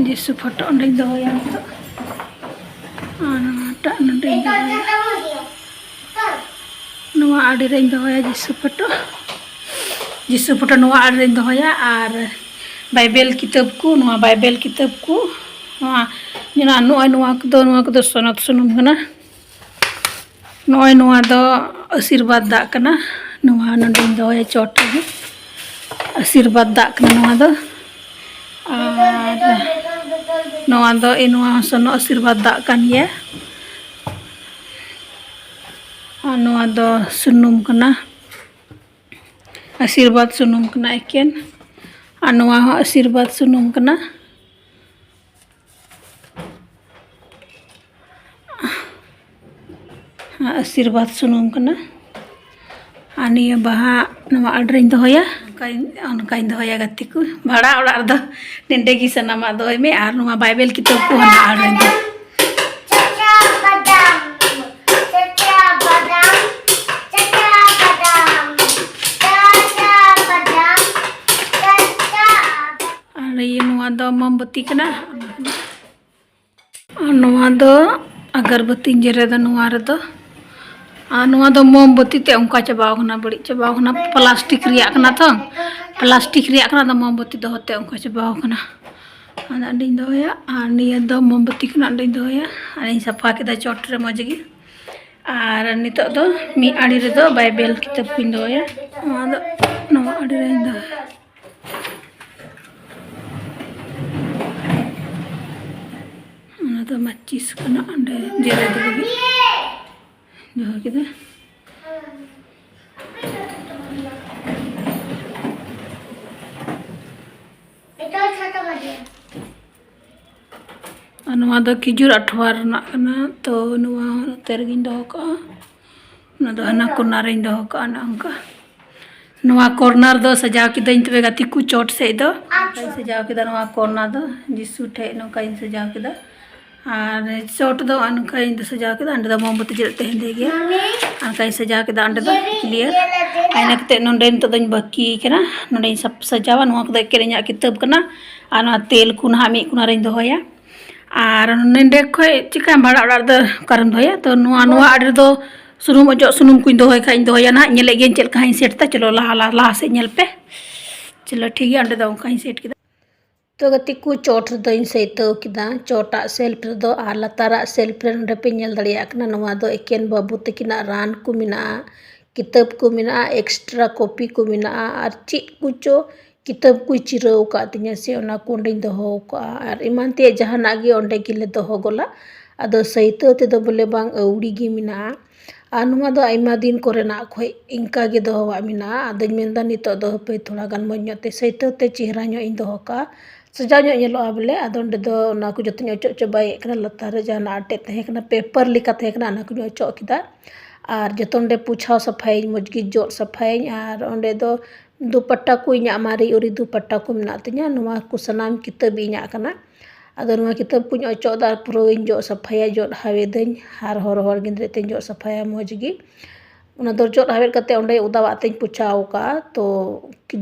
ᱡᱤᱥᱩ ᱯᱷᱳᱴᱳ ᱚᱸᱰᱮᱧ ᱫᱚᱦᱚᱭᱟ ᱱᱤᱛᱚᱜ᱾ ᱟᱨ ᱱᱚᱣᱟᱴᱟᱜ ᱱᱚᱰᱮᱧ ᱫᱚᱦᱚᱭᱟ᱾ ᱱᱚᱣᱟ ᱟᱲᱮ ᱨᱮᱧ ᱫᱚᱦᱚᱭᱟ ᱡᱤᱥᱩ ᱯᱷᱳᱴᱳ᱾ ᱡᱤᱥᱩ ᱯᱷᱳᱴᱳ ᱱᱚᱣᱟ ᱟᱲᱮ ᱨᱮᱧ ᱫᱚᱦᱚᱭᱟ᱾ ᱟᱨ ᱵᱟᱭᱵᱮᱞ ᱠᱤᱛᱟᱹᱵ ᱠᱚ, ᱱᱚᱣᱟ ᱵᱟᱭᱵᱮᱞ ᱠᱤᱛᱟᱹᱵ ᱠᱚ, ᱱᱚᱣᱟ, ᱱᱚᱣᱟ, ᱱᱚᱜᱼᱚᱭ ᱱᱚᱣᱟ ᱠᱚᱫᱚ, ᱱᱚᱣᱟ ᱠᱚᱫᱚ ᱥᱚᱱᱚᱛ ᱥᱩᱱᱩᱢ ᱠᱟᱱᱟ᱾ ᱱᱚᱜᱼᱚᱭ ᱱᱚᱣᱟ ᱫᱚ ᱟᱥᱤᱨᱵᱟᱫᱽ ᱫᱟᱜ ᱠᱟᱱᱟ᱾ ᱱᱚᱣᱟ ᱱᱚᱰᱮᱧ ᱫᱚᱦᱚᱭᱟ ᱪᱚᱴ ᱨᱮᱜᱮ᱾ ᱟᱥᱤᱨᱵᱟᱫᱽ ᱫᱟᱜ ᱠᱟᱱᱟ ᱱᱚᱣᱟ ᱫᱚ᱾ ᱟᱨ ᱱᱚᱣᱟ ᱫᱚ, ᱮ, ᱱᱚᱣᱟ ᱦᱚᱸ ᱥᱚᱱᱚ ᱟᱥᱤᱨᱵᱟᱫᱽ ᱫᱟᱜ ᱠᱟᱱ ᱜᱮᱭᱟ᱾ ᱟᱨ ᱱᱚᱣᱟ ᱫᱚ ᱥᱩᱱᱩᱢ ᱠᱟᱱᱟ, ᱟᱥᱤᱨᱵᱟᱫᱽ ᱥᱩᱱᱩᱢ ᱠᱟᱱᱟ ᱮᱠᱮᱱ᱾ ᱟᱨ ᱱᱚᱣᱟ ᱦᱚᱸ ᱟᱥᱤᱨᱵᱟᱫᱽ ᱥᱩᱱᱩᱢ ᱠᱟᱱᱟ᱾ ᱟᱥᱤᱨᱵᱟᱫᱽ ᱥᱩᱱᱩᱢ ᱠᱟᱱᱟ᱾ ᱟᱨ ᱱᱤᱭᱟᱹ ᱵᱟᱦᱟ ᱱᱚᱣᱟ ᱟᱲᱮᱨᱮᱧ ᱫᱚᱦᱚᱭᱟ᱾ ᱚᱱᱠᱟᱧ, ᱚᱱᱠᱟᱧ ᱫᱚᱦᱚᱭᱟ ᱜᱟᱛᱮ ᱠᱚ᱾ ᱵᱷᱟᱲᱟ ᱚᱲᱟᱜ ᱨᱮᱫᱚ ᱱᱚᱸᱰᱮ ᱜᱮ ᱥᱟᱱᱟᱢᱟᱜ ᱫᱚᱦᱚᱭ ᱢᱮ᱾ ᱟᱨ ᱱᱚᱣᱟ ᱵᱟᱭᱵᱮᱞ ᱠᱤᱛᱟᱹᱵ ᱠᱚ ᱦᱟᱱᱟ ᱟᱲᱮᱨᱮᱧ ᱫᱚᱦᱚᱭᱟ᱾ ᱪᱟᱪᱟ ᱵᱟᱫᱟᱢ, ᱪᱟᱪᱟ ᱵᱟᱫᱟᱢ, ᱪᱟᱪᱟ ᱵᱟᱫᱟᱢ, ᱪᱟᱪᱟ ᱵᱟᱫᱟᱢ, ᱪᱟᱪᱟ ᱵᱟᱫᱟᱢ᱾ ᱟᱨ ᱤᱭᱟᱹ, ᱱᱚᱣᱟ ᱫᱚ ᱢᱳᱢᱵᱟᱹᱛᱤ ᱠᱟᱱᱟ᱾ ᱟᱨ ᱱᱚᱣᱟ ᱫᱚ ᱟᱜᱚᱨᱵᱟᱹᱛᱤᱧ ᱡᱮᱨᱮᱫᱟ ᱱᱚᱣᱟ ᱨᱮᱫᱚ᱾ ᱟᱨ ᱱᱚᱣᱟ ᱫᱚ ᱢᱳᱢᱵᱟᱹᱛᱤ ᱛᱮ ᱚᱱᱠᱟ ᱪᱟᱵᱟᱣ ᱠᱟᱱᱟ, ᱵᱟᱹᱲᱤᱡ ᱪᱟᱵᱟᱣ ᱠᱟᱱᱟ, ᱯᱞᱟᱥᱴᱤᱠ ᱨᱮᱭᱟᱜ ᱠᱟᱱᱟ ᱛᱚ, ᱯᱞᱟᱥᱴᱤᱠ ᱨᱮᱭᱟᱜ ᱠᱟᱱᱟ, ᱟᱫᱚ ᱢᱳᱢᱵᱟᱹᱛᱤ ᱫᱚᱦᱚ ᱛᱮ ᱚᱱᱠᱟ ᱪᱟᱵᱟᱣ ᱠᱟᱱᱟ᱾ ᱟᱫᱚ ᱚᱸᱰᱮᱧ ᱫᱚᱦᱚᱭᱟ᱾ ᱟᱨ ᱱᱤᱭᱟᱹ ᱫᱚ ᱢᱳᱢᱵᱟᱹᱛᱤ ᱠᱟᱱᱟ, ᱚᱸᱰᱮᱧ ᱫᱚᱦᱚᱭᱟ᱾ ᱟᱨᱤᱧ ᱥᱟᱯᱷᱟ ᱠᱮᱫᱟ ᱪᱚᱴ ᱨᱮ ᱢᱚᱡᱽ ᱜᱮ᱾ ᱟᱨ ᱱᱤᱛᱚᱜ ᱫᱚ ᱢᱤᱫ ᱟᱲᱮ ᱨᱮᱫᱚ ᱵᱟᱭᱵᱮᱞ ᱠᱤᱛᱟᱹᱵ ᱠᱚᱧ ᱫᱚᱦᱚᱭᱟ, ᱱᱚᱣᱟ ᱫᱚ ᱱᱚᱣᱟ ᱟᱲᱮ ᱨᱮᱧ ᱫᱚᱦᱚᱭᱟ᱾ ᱚᱱᱟ ᱫᱚ ᱢᱟᱹᱪᱤᱥ ᱠᱟᱱᱟ, ᱚᱸᱰᱮ ᱡᱮᱨᱮᱫ ᱞᱟᱹᱜᱤᱫ ᱫᱚᱦᱚ ᱠᱮᱫᱟ᱾ ᱟᱨ ᱱᱚᱣᱟ ᱫᱚ ᱠᱷᱤᱡᱩᱨ ᱟᱴᱷᱣᱟᱨ ᱨᱮᱱᱟᱜ ᱠᱟᱱᱟ, ᱛᱚ ᱱᱚᱣᱟ ᱦᱚᱸ ᱱᱚᱛᱮ ᱨᱮᱜᱮᱧ ᱫᱚᱦᱚ ᱠᱟᱜᱼᱟ᱾ ᱚᱱᱟ ᱫᱚ ᱦᱟᱱᱟ ᱠᱚᱨᱱᱟᱨ ᱨᱮᱧ ᱫᱚᱦᱚ ᱠᱟᱜᱼᱟ, ᱚᱱᱮ ᱚᱱᱠᱟ᱾ ᱱᱚᱣᱟ ᱠᱚᱨᱱᱟᱨ ᱫᱚ ᱥᱟᱡᱟᱣ ᱠᱤᱫᱟᱹᱧ ᱛᱚᱵᱮ ᱜᱟᱛᱮ ᱠᱚ ᱪᱚᱴ ᱥᱮᱫ ᱫᱚ᱾ ᱟᱪᱪᱷᱟ᱾ ᱱᱚᱝᱠᱟᱧ ᱥᱟᱡᱟᱣ ᱠᱮᱫᱟ ᱱᱚᱣᱟ ᱠᱚᱨᱱᱟᱨ ᱫᱚ, ᱡᱤᱥᱩ ᱴᱷᱮᱡ ᱱᱚᱝᱠᱟᱧ ᱥᱟᱡᱟᱣ ᱠᱮᱫᱟ᱾ ᱟᱨ ᱪᱚᱴ ᱫᱚ ᱱᱚᱝᱠᱟᱧ ᱥᱟᱡᱟᱣ ᱠᱮᱫᱟ, ᱚᱸᱰᱮ ᱫᱚ ᱢᱳᱢᱵᱟᱛᱤ ᱡᱮᱨᱮᱫ ᱛᱮ ᱦᱮᱸᱫᱮ ᱜᱮᱭᱟ᱾ ᱢᱟᱢᱤ᱾ ᱟᱨ ᱚᱱᱠᱟᱧ ᱥᱟᱡᱟᱣ ᱠᱮᱫᱟ ᱚᱸᱰᱮ ᱫᱚ ᱡᱮᱨᱮᱫ, ᱠᱞᱤᱭᱟᱨ᱾ ᱡᱮᱨᱮᱫ, ᱡᱮᱨᱮᱫ᱾ ᱟᱨ ᱤᱱᱟᱹ ᱠᱟᱛᱮ ᱱᱚᱸᱰᱮ ᱱᱤᱛᱚᱜ ᱫᱚᱧ ᱵᱟᱹᱠᱤ ᱠᱟᱱᱟ, ᱱᱚᱸᱰᱮᱧ ᱥᱟᱯ-, ᱥᱟᱡᱟᱣᱟ᱾ ᱱᱚᱣᱟ ᱠᱚᱫᱚ ᱮᱠᱮᱱ ᱤᱧᱟᱹᱜ ᱠᱤᱛᱟᱹᱵ ᱠᱟᱱᱟ᱾ ᱟᱨ ᱱᱚᱣᱟ ᱛᱮᱞ ᱠᱚ ᱱᱟᱦᱟᱜ ᱢᱤᱫ ᱠᱚᱱᱟ ᱨᱮᱧ ᱫᱚᱦᱚᱭᱟ᱾ ᱟᱨ ᱱᱚᱸᱰᱮ ᱠᱷᱚᱡ ᱪᱤᱠᱟᱹᱭᱟᱢ, ᱵᱷᱟᱲᱟ ᱚᱲᱟᱜ ᱨᱮᱫᱚ ᱚᱠᱟᱨᱮᱢ ᱫᱚᱦᱚᱭᱟ? ᱛᱚ ᱱᱚᱣᱟ, ᱱᱚᱣᱟ ᱟᱲᱮ ᱨᱮᱫᱚ ᱥᱩᱱᱩᱢ ᱚᱡᱚᱜ ᱥᱩᱱᱩᱢ ᱠᱚᱧ ᱫᱚᱦᱚᱭ ᱠᱷᱟᱡ ᱤᱧ ᱫᱚᱦᱚᱭᱟ ᱱᱟᱦᱟᱜ᱾ ᱧᱮᱞᱮᱫ ᱜᱤᱭᱟᱹᱧ ᱪᱮᱫ ᱞᱮᱠᱟ ᱦᱟᱸᱜ ᱤᱧ ᱥᱮᱴ ᱮᱫᱟ᱾ ᱪᱚᱞᱚ ᱞᱟᱦᱟ, ᱞᱟᱦᱟ, ᱞᱟᱦᱟ ᱥᱮᱫ ᱧᱮᱞ ᱯᱮ᱾ ᱪᱚᱞᱚ ᱴᱷᱤᱠ ᱜᱮᱭᱟ, ᱚᱸᱰᱮ ᱫᱚ ᱚᱱᱠᱟᱧ ᱥᱮᱴ ᱠᱮᱫᱟ᱾ ᱛᱚ ᱜᱟᱛᱮ ᱠᱚ, ᱪᱚᱴ ᱨᱮᱫᱚᱧ ᱥᱟᱹᱭᱛᱟᱹᱣ ᱠᱮᱫᱟ, ᱪᱚᱴᱟᱜ ᱥᱮᱞᱯ ᱨᱮᱫᱚ᱾ ᱟᱨ ᱞᱟᱛᱟᱨᱟᱜ ᱥᱮᱞᱯ ᱨᱮ ᱱᱚᱸᱰᱮ ᱯᱮ ᱧᱮᱞ ᱫᱟᱲᱮᱭᱟᱜ ᱠᱟᱱᱟ, ᱱᱚᱣᱟ ᱫᱚ ᱮᱠᱮᱱ ᱵᱟᱹᱵᱩ ᱛᱟᱹᱠᱤᱱᱟᱜ ᱨᱟᱱ ᱠᱚ ᱢᱮᱱᱟᱜᱼᱟ, ᱠᱤᱛᱟᱹᱵ ᱠᱚ ᱢᱮᱱᱟᱜᱼᱟ, ᱮᱠᱥᱴᱨᱟ ᱠᱚᱯᱤ ᱠᱚ ᱢᱮᱱᱟᱜᱼᱟ, ᱟᱨ ᱪᱮᱫ ᱠᱚᱪᱚ ᱠᱤᱛᱟᱹᱵ ᱠᱚᱭ ᱪᱤᱨᱟᱹᱣ ᱟᱠᱟᱫ ᱛᱤᱧᱟᱹ ᱥᱮ ᱚᱱᱟ ᱠᱚ ᱚᱸᱰᱮᱧ ᱫᱚᱦᱚ ᱟᱠᱟᱫᱼᱟ᱾ ᱟᱨ ᱮᱢᱟᱱ ᱛᱮᱭᱟᱜ ᱡᱟᱦᱟᱱᱟᱜ ᱜᱮ ᱚᱸᱰᱮ ᱜᱮᱞᱮ ᱫᱚᱦᱚ ᱜᱚᱞᱟ᱾ ᱟᱫᱚ ᱥᱟᱹᱭᱛᱟᱹᱣ ᱛᱮᱫᱚ ᱵᱚᱞᱮ ᱵᱟᱝ ᱟᱹᱣᱲᱤ ᱜᱮ ᱢᱮᱱᱟᱜᱼᱟ᱾ ᱟᱨ ᱱᱚᱣᱟ ᱫᱚ ᱟᱭᱢᱟ ᱫᱤᱱ ᱠᱚᱨᱮᱱᱟᱜ ᱠᱷᱚᱡ ᱤᱱᱠᱟ ᱜᱮ ᱫᱚᱦᱚᱣᱟᱜ ᱢᱮᱱᱟᱜᱼᱟ᱾ ᱟᱫᱚᱧ ᱢᱮᱱᱫᱟ ᱱᱤᱛᱚᱜ ᱫᱚ ᱦᱟᱯᱮ ᱛᱷᱚᱲᱟ ᱜᱟᱱ ᱢᱚᱡᱽ ᱧᱚᱜ ᱛᱮ ᱥᱟᱹᱭᱛᱟᱹᱣ ᱛᱮ ᱪᱮᱦᱨᱟ ᱧᱚᱜ ᱤᱧ ᱫᱚᱦᱚ ᱠᱟᱜᱼᱟ, ᱥᱟᱡᱟᱣ ᱧᱚᱜ ᱧᱮᱞᱚᱜᱼᱟ ᱵᱚᱞᱮ᱾ ᱟᱫᱚ ᱚᱸᱰᱮ ᱫᱚ ᱚᱱᱟ ᱠᱚ ᱡᱚᱛᱚᱧ ᱚᱪᱚᱜ ᱪᱟᱵᱟᱭᱮᱫ ᱠᱟᱱᱟ᱾ ᱞᱟᱛᱟᱨ ᱨᱮ ᱡᱟᱦᱟᱱᱟᱜ ᱟᱴᱮᱫ ᱛᱟᱦᱮᱸ ᱠᱟᱱᱟ, ᱯᱮᱯᱟᱨ ᱞᱮᱠᱟ ᱛᱟᱦᱮᱸ ᱠᱟᱱᱟ, ᱚᱱᱟ ᱠᱚᱧ ᱚᱪᱚᱜ ᱠᱮᱫᱟ᱾ ᱟᱨ ᱡᱚᱛᱚ ᱚᱸᱰᱮ ᱯᱳᱪᱷᱟᱣ ᱥᱟᱯᱷᱟᱭᱟᱹᱧ, ᱢᱚᱡᱽ ᱜᱮ ᱡᱚᱫ ᱥᱟᱯᱷᱟᱭᱟᱹᱧ᱾ ᱟᱨ ᱚᱸᱰᱮ ᱫᱚ ᱫᱩᱯᱟᱴᱟ ᱠᱚ, ᱤᱧᱟᱹᱜ ᱢᱟᱨᱮ ᱩᱨᱤ ᱫᱩᱯᱟᱴᱟ ᱠᱚ ᱢᱮᱱᱟᱜ ᱛᱤᱧᱟᱹ᱾ ᱱᱚᱣᱟ ᱠᱚ ᱥᱟᱱᱟᱢ ᱠᱤᱛᱟᱹᱵ ᱤᱧᱟᱹᱜ ᱠᱟᱱᱟ᱾ ᱟᱫᱚ ᱱᱚᱣᱟ ᱠᱤᱛᱟᱹᱵ ᱠᱚᱧ ᱚᱪᱚᱜ ᱮᱫᱟ ᱟᱨ ᱯᱩᱨᱟᱹᱧ ᱡᱚᱜ ᱥᱟᱯᱷᱟᱭᱟ, ᱡᱚᱜ ᱦᱟᱣᱮᱫᱟᱹᱧ ᱟᱨ ᱦᱚᱨ ᱦᱚᱨ ᱜᱮᱸᱫᱽᱨᱮᱡ ᱛᱮᱧ ᱡᱚᱜ ᱥᱟᱯᱷᱟᱭᱟ ᱢᱚᱡᱽ ᱜᱮ᱾ ᱚᱱᱟ ᱫᱚᱨᱡᱚᱜ ᱦᱟᱣᱮᱫ ᱠᱟᱛᱮ ᱚᱸᱰᱮ ᱚᱫᱟᱣᱟᱜ ᱛᱮᱧ ᱯᱚᱪᱷᱟᱣ ᱠᱟᱜᱼᱟ᱾ ᱛᱚ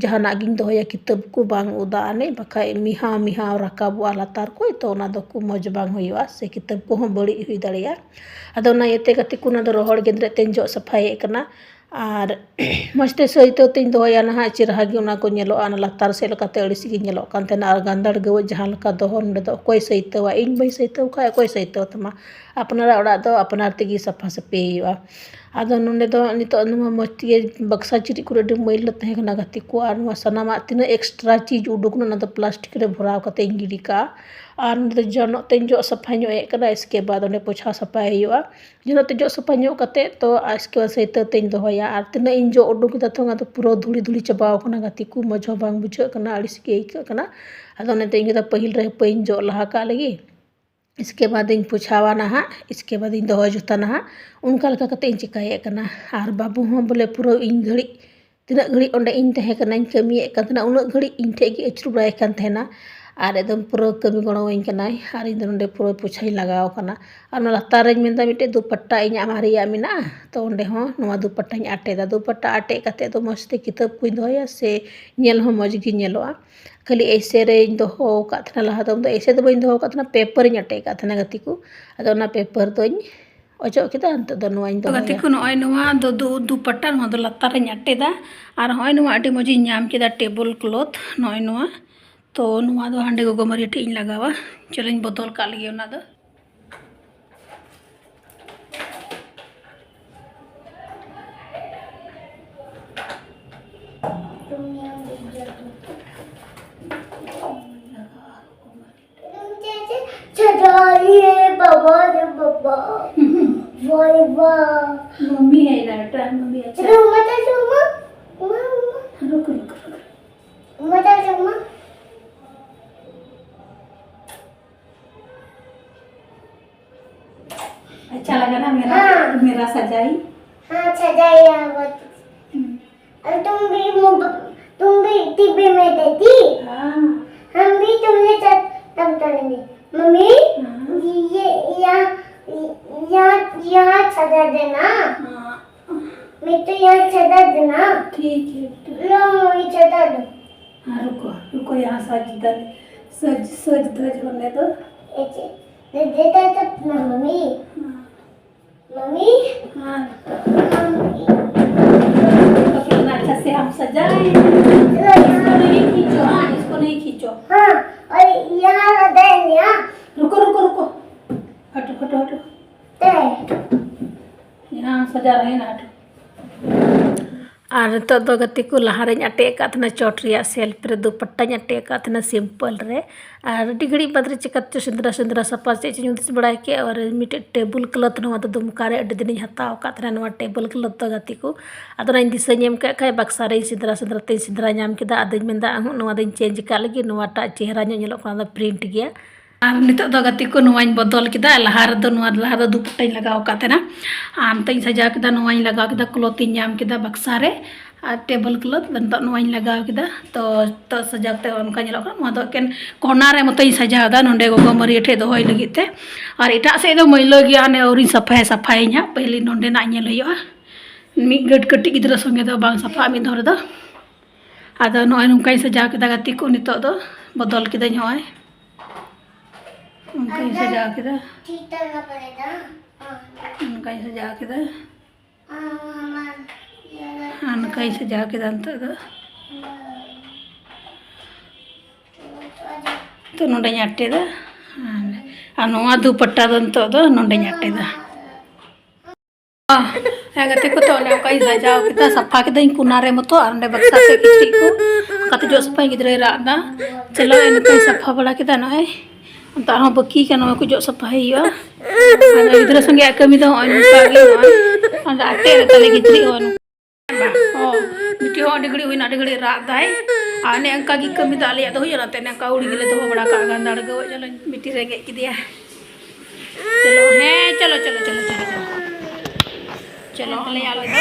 ᱡᱟᱦᱟᱱᱟᱜ ᱜᱤᱧ ᱫᱚᱦᱚᱭᱟ, ᱠᱤᱛᱟᱹᱵ ᱠᱚ ᱵᱟᱝ ᱚᱫᱟᱜ ᱟᱹᱱᱤᱡ, ᱵᱟᱠᱷᱟᱡ ᱢᱤᱦᱟᱣ ᱢᱤᱦᱟᱣ ᱨᱟᱠᱟᱵᱚᱜᱼᱟ ᱞᱟᱛᱟᱨ ᱠᱷᱚᱡ, ᱛᱚ ᱚᱱᱟ ᱫᱚ ᱠᱚ ᱢᱚᱡᱽ ᱵᱟᱝ ᱦᱩᱭᱩᱜᱼᱟ, ᱥᱮ ᱠᱤᱛᱟᱹᱵ ᱠᱚᱦᱚᱸ ᱵᱟᱹᱲᱤᱡ ᱦᱩᱭ ᱫᱟᱲᱮᱭᱟᱜᱼᱟ᱾ ᱟᱫᱚ ᱚᱱᱟ ᱤᱭᱟᱹᱛᱮ ᱜᱟᱛᱮ ᱠᱚ, ᱚᱱᱟ ᱫᱚ ᱨᱚᱦᱚᱲ ᱜᱮᱸᱫᱽᱨᱮᱡ ᱛᱮᱧ ᱡᱚᱜ ᱥᱟᱯᱷᱟᱭᱮᱫ ᱠᱟᱱᱟ᱾ ᱟᱨ ᱢᱚᱡᱽ ᱛᱮ ᱥᱟᱹᱭᱛᱟᱹᱣ ᱛᱮᱧ ᱫᱚᱦᱚᱭᱟ ᱱᱟᱦᱟᱜ, ᱪᱮᱨᱦᱟ ᱜᱮ ᱚᱱᱟ ᱠᱚ ᱧᱮᱞᱚᱜᱼᱟ᱾ ᱚᱱᱟ ᱞᱟᱛᱟᱨ ᱥᱮᱫ ᱞᱮᱠᱟᱛᱮ ᱟᱹᱲᱤᱥ ᱜᱮ ᱧᱮᱞᱚᱜ ᱠᱟᱱ ᱛᱟᱦᱮᱱᱟ᱾ ᱟᱨ ᱜᱟᱱᱫᱟᱲ ᱜᱟᱹᱣᱟᱹᱜ ᱡᱟᱦᱟᱸ ᱞᱮᱠᱟ ᱫᱚᱦᱚ, ᱱᱚᱸᱰᱮ ᱫᱚ ᱚᱠᱚᱭ ᱥᱟᱹᱭᱛᱟᱹᱣᱟ? ᱤᱧ ᱵᱟᱹᱧ ᱥᱟᱹᱭᱛᱟᱹᱣ ᱠᱷᱟᱡ ᱚᱠᱚᱭ ᱥᱟᱹᱭᱛᱟᱹᱣ ᱛᱟᱢᱟ? ᱟᱯᱱᱟᱨᱟᱜ ᱚᱲᱟᱜ ᱫᱚ ᱟᱯᱱᱟᱨ ᱛᱮᱜᱮ ᱥᱟᱯᱷᱟ ᱥᱟᱹᱯᱷᱤ ᱦᱩᱭᱩᱜᱼᱟ᱾ ᱟᱫᱚ ᱱᱚᱸᱰᱮ ᱫᱚ ᱱᱤᱛᱚᱜ ᱱᱚᱣᱟ ᱢᱚᱡᱽ ᱛᱮᱜᱮ ᱵᱟᱠᱥᱟ ᱪᱤᱨᱤᱡ ᱠᱚᱨᱮ ᱟᱹᱰᱤ ᱢᱟᱹᱭᱞᱟᱹ ᱛᱟᱦᱮᱸ ᱠᱟᱱᱟ ᱜᱟᱛᱮ ᱠᱚ, ᱟᱨ ᱱᱚᱣᱟ ᱥᱟᱱᱟᱢᱟᱜ ᱛᱤᱱᱟᱹᱜ ᱮᱠᱥᱴᱨᱟ ᱪᱤᱡᱽ ᱩᱰᱩᱠ ᱮᱱᱟ, ᱚᱱᱟ ᱫᱚ ᱯᱞᱟᱥᱴᱤᱠ ᱨᱮ ᱵᱷᱚᱨᱟᱣ ᱠᱟᱛᱮ ᱤᱧ ᱜᱤᱰᱤ ᱠᱟᱜᱼᱟ᱾ ᱟᱨ ᱱᱚᱸᱰᱮ ᱫᱚ ᱡᱚᱱᱚᱜ ᱛᱮᱧ ᱡᱚᱜ ᱥᱟᱯᱷᱟ ᱧᱚᱜ ᱮᱫ ᱠᱟᱱᱟ, ᱤᱥᱠᱮ ᱵᱟᱫᱽ ᱚᱸᱰᱮ ᱯᱚᱪᱷᱟᱣ ᱥᱟᱯᱷᱟᱭ ᱦᱩᱭᱩᱜᱼᱟ᱾ ᱡᱚᱱᱚᱜ ᱛᱮ ᱡᱚᱜ ᱥᱟᱯᱷᱟ ᱧᱚᱜ ᱠᱟᱛᱮ ᱛᱚ ᱤᱥᱠᱮ ᱵᱟᱫᱽ ᱥᱟᱹᱭᱛᱟᱹᱣ ᱛᱮᱧ ᱫᱚᱦᱚᱭᱟ᱾ ᱟᱨ ᱛᱤᱱᱟᱹᱜ ᱤᱧ ᱡᱚᱜ ᱩᱰᱩᱠ ᱮᱫᱟ ᱛᱚ, ᱚᱱᱟ ᱫᱚ ᱯᱩᱨᱟᱹ ᱫᱷᱩᱲᱤ ᱫᱷᱩᱲᱤ ᱪᱟᱵᱟᱣ ᱠᱟᱱᱟ ᱜᱟᱛᱮ ᱠᱚ, ᱢᱚᱡᱽ ᱦᱚᱸ ᱵᱟᱝ ᱵᱩᱡᱷᱟᱹᱜ ᱠᱟᱱᱟ, ᱟᱹᱲᱤᱥ ᱜᱮ ᱟᱹᱭᱠᱟᱹᱜ ᱠᱟᱱᱟ᱾ ᱟᱫᱚ ᱚᱱᱟᱛᱮ ᱤᱧ ᱫᱚ ᱯᱟᱹᱦᱤᱞ ᱨᱮ ᱦᱟᱯᱟᱹᱭᱤᱧ ᱡᱚᱜ ᱞᱟᱦᱟ ᱠᱟᱜ ᱞᱮᱜᱮ, ᱤᱥᱠᱮ ᱵᱟᱫᱽ ᱤᱧ ᱯᱚᱪᱷᱟᱣᱟ ᱱᱟᱦᱟᱜ, ᱤᱥᱠᱮ ᱵᱟᱫᱽ ᱤᱧ ᱫᱚᱦᱚ ᱡᱩᱛᱟ ᱱᱟᱦᱟᱜ᱾ ᱚᱱᱠᱟ ᱞᱮᱠᱟ ᱠᱟᱛᱮ ᱤᱧ ᱪᱤᱠᱟᱹᱭᱮᱫ ᱠᱟᱱᱟ᱾ ᱟᱨ ᱵᱟᱹᱵᱩ ᱦᱚᱸ ᱵᱚᱞᱮ ᱯᱩᱨᱟᱹ ᱤᱧ ᱜᱷᱟᱹᱲᱤᱡ, ᱛᱤᱱᱟᱹᱜ ᱜᱷᱟᱹᱲᱤᱡ ᱚᱸᱰᱮ ᱤᱧ ᱛᱟᱦᱮᱸ ᱠᱟᱱᱟᱧ ᱠᱟᱹᱢᱤᱭᱮᱫ ᱠᱟᱱ ᱛᱟᱦᱮᱱᱟ, ᱩᱱᱟᱹᱜ ᱜᱷᱟᱹᱲᱤᱡ ᱤᱧ ᱴᱷᱮᱡ ᱜᱮ ᱟᱹᱪᱩᱨ ᱵᱟᱲᱟᱭ ᱠᱟᱱ ᱛᱟᱦᱮᱱᱟ᱾ ᱟᱨ ᱮᱠᱫᱚᱢ ᱯᱩᱨᱟᱹ ᱠᱟᱹᱢᱤ ᱜᱚᱲᱚᱣᱟᱹᱧ ᱠᱟᱱᱟᱭ᱾ ᱟᱨ ᱤᱧ ᱫᱚ ᱱᱚᱸᱰᱮ ᱯᱩᱨᱟᱹ ᱯᱚᱪᱷᱟᱧ ᱞᱟᱜᱟᱣ ᱠᱟᱱᱟ᱾ ᱟᱨ ᱚᱱᱟ ᱞᱟᱛᱟᱨ ᱨᱮᱧ ᱢᱮᱱᱫᱟ ᱢᱤᱫᱴᱮᱡ ᱫᱩᱯᱟᱴᱟ ᱤᱧᱟᱹᱜ ᱢᱟᱨᱮᱭᱟᱜ ᱢᱮᱱᱟᱜᱼᱟ, ᱛᱚ ᱚᱸᱰᱮ ᱦᱚᱸ ᱱᱚᱣᱟ ᱫᱩᱯᱟᱴᱟᱧ ᱟᱴᱮᱫᱟ᱾ ᱫᱩᱯᱟᱴᱟ ᱟᱴᱮᱫ ᱠᱟᱛᱮ ᱫᱚ ᱢᱚᱡᱽ ᱛᱮ ᱠᱤᱛᱟᱹᱵ ᱠᱚᱧ ᱫᱚᱦᱚᱭᱟ, ᱥᱮ ᱧᱮᱞ ᱦᱚᱸ ᱢᱚᱡᱽ ᱜᱮ ᱧᱮᱞᱚᱜᱼᱟ᱾ ᱠᱷᱟᱹᱞᱤ ᱮᱭᱥᱮ ᱨᱮᱧ ᱫᱚᱦᱚ ᱟᱠᱟᱫ ᱛᱟᱦᱮᱱᱟ, ᱞᱟᱦᱟ ᱫᱚ ᱩᱱ ᱫᱚ ᱮᱭᱥᱮ ᱫᱚ ᱵᱟᱹᱧ ᱫᱚᱦᱚ ᱟᱠᱟᱫ ᱛᱟᱦᱮᱱᱟ, ᱯᱮᱯᱟᱨᱤᱧ ᱟᱴᱮᱫ ᱟᱠᱟᱫ ᱛᱟᱦᱮᱱᱟ ᱜᱟᱛᱮ ᱠᱚ᱾ ᱟᱫᱚ ᱚᱱᱟ ᱯᱮᱯᱟᱨ ᱫᱚᱧ ᱚᱪᱚᱜ ᱠᱮᱫᱟ, ᱱᱤᱛᱚᱜ ᱫᱚ ᱱᱚᱣᱟᱧ ᱛᱚ ᱜᱟᱛᱮ ᱫᱚᱦᱚᱭᱟ᱾ ᱠᱚ, ᱱᱚᱜᱼᱚᱭ ᱱᱚᱣᱟ ᱫᱚ ᱫᱩ-, ᱫᱩᱯᱟᱴᱟ, ᱱᱚᱣᱟ ᱫᱚ ᱞᱟᱛᱟᱨ ᱨᱮᱧ ᱟᱴᱮᱫᱟ᱾ ᱟᱨ ᱱᱚᱜᱼᱚᱭ ᱱᱚᱣᱟ ᱟᱹᱰᱤ ᱢᱚᱡᱽ ᱤᱧ ᱧᱟᱢ ᱠᱮᱫᱟ, ᱴᱮᱵᱚᱞ ᱠᱞᱚᱛᱷ, ᱱᱚᱜᱼᱚᱭ ᱱᱚᱣᱟ᱾ ᱛᱚ ᱱᱚᱣᱟ ᱫᱚ ᱦᱟᱸᱰᱮ ᱜᱚᱜᱚ ᱢᱟᱹᱨᱤ ᱴᱷᱮᱡ ᱤᱧ ᱞᱟᱜᱟᱣᱟ᱾ ᱪᱚᱞᱚᱧ ᱵᱚᱫᱚᱞ ᱠᱟᱜ ᱞᱮᱜᱮ ᱚᱱᱟ ᱫᱚ᱾ ᱪᱟᱪᱟ, ᱪᱟᱪᱟ, ᱤᱭᱮ ᱵᱟᱵᱟ ᱨᱮ ᱵᱟᱵᱟ᱾ ᱵᱟᱭ ᱵᱟ᱾ मम्मी है ना, बेटा, मम्मी अच्छा। रुक, मत रुक, मत। मत, मत। रुक, रुक, रुक। मत रुक, मत। अच्छा लगा ना मेरा, हाँ। मेरा सजाई? हाँ, सजाई है बहुत। हम्म। और तुम भी मोब-, तुम भी टीवी में देखती? हाँ। हम भी तुम्हारे साथ तब करेंगे। मम्मी, हाँ। ये, ये यहाँ, यहाँ, यहाँ सजा देना। हाँ। मैं तो यहाँ चढ़ा देना। ठीक है, बेटा। लो, मैं चढ़ा दो। हाँ, रुको, रुको, यहाँ सज धज, सज, सज धज होने दो। ऐसे, दे देता तो अपना मम्मी। हाँ। मम्मी। हाँ। मम्मी। तो कितना अच्छा से हम सजाए। लो, इसको यहाँ। नहीं खींचो, हाँ, इसको नहीं खींचो। हाँ, और यहाँ लगाएंगे, हाँ। रुको, रुको, रुको। हटो, हटो, हटो। ते। यहाँ हम सजा रहे हैं ना, हटो। ᱟᱨ ᱱᱤᱛᱚᱜ ᱫᱚ ᱜᱟᱛᱮ ᱠᱚ, ᱞᱟᱦᱟ ᱨᱮᱧ ᱟᱴᱮᱫ ᱟᱠᱟᱫ ᱛᱟᱦᱮᱱᱟ ᱪᱚᱴ ᱨᱮᱭᱟᱜ ᱥᱮᱞᱯ ᱨᱮ ᱫᱩᱯᱟᱴᱟᱧ ᱟᱴᱮᱫ ᱟᱠᱟᱫ ᱛᱟᱦᱮᱱᱟ ᱥᱤᱢᱯᱚᱞ ᱨᱮ᱾ ᱟᱨ ᱟᱹᱰᱤ ᱜᱷᱟᱹᱲᱤᱡ ᱵᱟᱫᱽ ᱨᱮ ᱪᱤᱠᱟᱹ ᱪᱚ ᱥᱮᱸᱫᱽᱨᱟ ᱥᱮᱸᱫᱽᱨᱟ ᱥᱟᱯᱷᱟ ᱪᱮᱫ ᱪᱚᱧ ᱦᱩᱫᱤᱥ ᱵᱟᱲᱟᱭ ᱠᱮᱫ, ᱟᱨ ᱢᱤᱫᱴᱮᱡ ᱴᱮᱵᱩᱞ ᱠᱞᱚᱛᱷ ᱱᱚᱣᱟ ᱫᱚ ᱫᱩᱢᱠᱟ ᱨᱮ ᱟᱹᱰᱤ ᱫᱤᱱᱤᱧ ᱦᱟᱛᱟᱣ ᱟᱠᱟᱫ ᱛᱟᱦᱮᱱᱟ ᱱᱚᱣᱟ ᱴᱮᱵᱩᱞ ᱠᱞᱚᱛᱷ ᱫᱚ ᱜᱟᱛᱮ ᱠᱚ᱾ ᱟᱫᱚ ᱚᱱᱟᱧ ᱫᱤᱥᱟᱹ ᱧᱟᱢ ᱠᱮᱫ ᱠᱷᱟᱡ ᱵᱟᱠᱥᱟ ᱨᱮᱧ ᱥᱮᱸᱫᱽᱨᱟ ᱥᱮᱸᱫᱽᱨᱟ ᱛᱮᱧ ᱥᱮᱸᱫᱽᱨᱟ ᱧᱟᱢ ᱠᱮᱫᱟ᱾ ᱟᱫᱚᱧ ᱢᱮᱱᱫᱟ, ᱟᱦᱩᱸ, ᱱᱚᱣᱟ ᱫᱚᱧ ᱪᱮᱧᱡᱽ ᱟᱠᱟᱫ ᱞᱟᱹᱜᱤᱫ, ᱱᱚᱣᱟᱴᱟᱜ ᱪᱮᱦᱨᱟ ᱧᱚᱜ ᱧᱮᱞᱚᱜ ᱠᱟᱱᱟ, ᱚᱱᱟ ᱫᱚ ᱯᱨᱤᱱᱴ ᱜᱮᱭᱟ᱾ ᱟᱨ ᱱᱤᱛᱚᱜ ᱫᱚ ᱜᱟᱛᱮ ᱠᱚ, ᱱᱚᱣᱟᱧ ᱵᱚᱫᱚᱞ ᱠᱮᱫᱟ᱾ ᱞᱟᱦᱟ ᱨᱮᱫᱚ ᱱᱚᱣᱟ, ᱞᱟᱦᱟ ᱫᱚ ᱫᱩᱯᱟᱴᱟᱧ ᱞᱟᱜᱟᱣ ᱟᱠᱟᱫ ᱛᱟᱦᱮᱱᱟ, ᱟᱨ ᱱᱤᱛᱚᱜ ᱤᱧ ᱥᱟᱡᱟᱣ ᱠᱮᱫᱟ, ᱱᱚᱣᱟᱧ ᱞᱟᱜᱟᱣ ᱠᱮᱫᱟ, ᱠᱞᱚᱛᱷ ᱤᱧ ᱧᱟᱢ ᱠᱮᱫᱟ ᱵᱟᱠᱥᱟ ᱨᱮ, ᱟᱨ ᱴᱮᱵᱚᱞ ᱠᱞᱚᱛᱷ ᱱᱤᱛᱚᱜ ᱱᱚᱣᱟᱧ ᱞᱟᱜᱟᱣ ᱠᱮᱫᱟ᱾ ᱛᱚ, ᱛᱚ ᱥᱟᱡᱟᱣ ᱠᱟᱛᱮ ᱚᱱᱠᱟ ᱧᱮᱞᱚᱜ ᱠᱟᱱᱟ᱾ ᱱᱚᱣᱟ ᱫᱚ ᱮᱠᱮᱱ ᱠᱚᱨᱱᱟᱨ ᱨᱮ ᱢᱚᱛᱚᱧ ᱥᱟᱡᱟᱣ ᱮᱫᱟ, ᱱᱚᱰᱮ ᱜᱚᱜᱚ ᱢᱟᱹᱨᱤᱭᱟᱹ ᱴᱷᱮᱡ ᱫᱚᱦᱚᱭ ᱞᱟᱹᱜᱤᱫ ᱛᱮ᱾ ᱟᱨ ᱮᱴᱟᱜ ᱥᱮᱫ ᱫᱚ ᱢᱟᱹᱭᱞᱟᱹ ᱜᱮᱭᱟ, ᱦᱟᱱᱮ ᱟᱹᱣᱨᱤᱧ ᱥᱟᱯᱷᱟᱭᱟ, ᱥᱟᱯᱷᱟᱭᱟᱹᱧ ᱦᱟᱸᱜ, ᱯᱟᱹᱦᱤᱞ ᱱᱚᱰᱮᱱᱟᱜ ᱧᱮᱞ ᱦᱩᱭᱩᱜᱼᱟ᱾ ᱢᱤᱫ ᱜᱟᱹᱴ ᱠᱟᱹᱴᱤᱡ ᱜᱤᱫᱽᱨᱟᱹ ᱥᱚᱸᱜᱮ ᱫᱚ ᱵᱟᱝ ᱥᱟᱯᱷᱟᱜᱼᱟ ᱢᱤᱫ ᱫᱷᱟᱣ ᱨᱮᱫᱚ᱾ ᱟᱫᱚ ᱱᱚᱜᱼᱚᱭ ᱱᱚᱝᱠᱟᱧ ᱥᱟᱡᱟᱣ ᱠᱮᱫᱟ ᱜᱟᱛᱮ ᱠᱚ, ᱱᱤᱛᱚᱜ ᱫᱚ ᱵᱚᱫᱚᱞ ᱠᱤᱫᱟᱹᱧ᱾ ᱱᱚᱜᱼᱚᱭ ᱱᱚᱝᱠᱟᱧ ᱥᱟᱡᱟᱣ ᱠᱮᱫᱟ, ᱱᱚᱝᱠᱟᱧ ᱥᱟᱡᱟᱣ ᱠᱮᱫᱟ, ᱟᱨ ᱱᱚᱝᱠᱟᱧ ᱥᱟᱡᱟᱣ ᱠᱮᱫᱟ ᱱᱤᱛᱚᱜ ᱫᱚ᱾ ᱛᱚ ᱱᱚᱰᱮᱧ ᱟᱴᱮᱫᱟ, ᱟᱨ, ᱟᱨ ᱱᱚᱣᱟ ᱫᱩᱯᱟᱴᱟ ᱫᱚ ᱱᱤᱛᱚᱜ ᱫᱚ ᱱᱚᱰᱮᱧ ᱟᱴᱮᱫᱟ᱾ ᱦᱮᱸ ᱜᱟᱛᱮ ᱠᱚ, ᱛᱚ ᱚᱱᱮ ᱚᱱᱠᱟᱧ ᱥᱟᱡᱟᱣ ᱠᱮᱫᱟ, ᱥᱟᱯᱷᱟ ᱠᱮᱫᱟᱹᱧ ᱠᱚᱱᱟ ᱨᱮ ᱢᱚᱛᱚ, ᱟᱨ ᱚᱸᱰᱮ ᱵᱟᱠᱥᱟ ᱥᱮᱫ ᱠᱤᱪᱨᱤᱡ ᱠᱚ ᱚᱱᱠᱟᱛᱮ ᱡᱚᱜ ᱥᱟᱯᱷᱟᱭ, ᱜᱤᱫᱽᱨᱟᱹᱭ ᱨᱟᱜ ᱮᱫᱟ᱾ ᱪᱚᱞᱚ, ᱮᱱᱠᱟᱧ ᱥᱟᱯᱷᱟ ᱵᱟᱲᱟ ᱠᱮᱫᱟ᱾ ᱱᱚᱜᱼᱚᱭ ᱱᱤᱛᱚᱜ ᱟᱨᱦᱚᱸ ᱵᱟᱹᱠᱤ ᱠᱟᱱᱟ, ᱱᱚᱣᱟ ᱠᱚ ᱡᱚᱜ ᱥᱟᱯᱷᱟᱭ ᱦᱩᱭᱩᱜᱼᱟ᱾ ᱟᱨ ᱜᱤᱫᱽᱨᱟᱹ ᱥᱚᱸᱜᱮ ᱠᱟᱹᱢᱤ ᱫᱚ ᱱᱚᱜᱼᱚᱭ ᱱᱚᱝᱠᱟ ᱜᱮ, ᱱᱚᱜᱼᱚᱭ ᱟᱫᱚ ᱟᱴᱮᱫ ᱨᱮ ᱛᱟᱞᱮ ᱠᱤᱪᱨᱤᱡ ᱦᱚᱸ ᱱᱚᱝᱠᱟ᱾ ᱚ, ᱵᱤᱴᱤ ᱦᱚᱸ ᱟᱹᱰᱤ ᱜᱷᱟᱹᱲᱤᱡ ᱦᱩᱭᱱᱟ, ᱟᱹᱰᱤ ᱜᱷᱟᱹᱲᱤᱡ ᱨᱟᱜ ᱫᱟᱭ᱾ ᱟᱨ ᱚᱱᱮ ᱚᱱᱠᱟ ᱜᱮ ᱠᱟᱹᱢᱤ ᱫᱚ ᱟᱞᱮᱭᱟᱜ ᱫᱚ ᱦᱩᱭᱩᱜᱼᱟ, ᱚᱱᱟᱛᱮ ᱚᱱᱮ ᱚᱱᱠᱟ ᱟᱹᱣᱲᱤ ᱜᱮᱞᱮ ᱫᱚᱦᱚ ᱵᱟᱲᱟ ᱠᱟᱜᱼᱟ ᱜᱟᱱᱫᱟᱲ ᱜᱮ᱾ ᱪᱚᱞᱚ, ᱵᱤᱴᱤ ᱨᱮᱸᱜᱮᱡ ᱠᱮᱫᱮᱭᱟ᱾ ᱪᱚᱞᱚ, ᱦᱮᱸ, ᱪᱚᱞᱚ, ᱪᱚᱞᱚ, ᱪᱚᱞᱚ, ᱪᱚᱞᱚ, ᱪᱚᱞᱚ᱾ ᱪᱚᱞᱚ, ᱟᱞᱮ, ᱟᱞᱮ ᱫᱚ